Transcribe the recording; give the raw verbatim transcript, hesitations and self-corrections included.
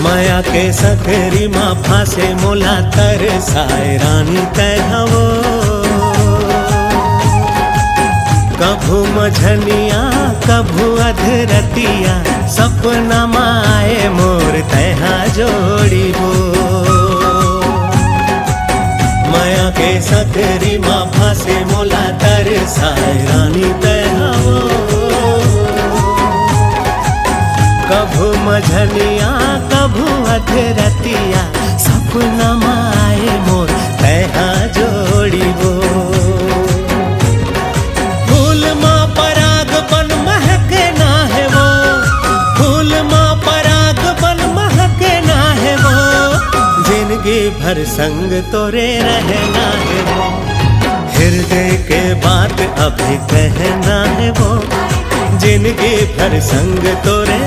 मया के सकरी मा फांसे मोला तरसाए रानी तै हवो। कभू मझनिया कभू अधरतिया सपना मा आए मोर तैहा जोड़िबो। मया के सकरी मा फांसे मोला तरसाए रानी तै हवो। कभू मझनिया कभू अधरतिया सपना मा आए मोर तैहा जोड़िबो। फूल मा पराग बन महकना हे वो, फूल मा पराग बन महकना हे वो, जिनगी भर संग तोरे रहना हे वो। हृदय के बात अभी कहना हे वो, जिनगी भर संग तोरे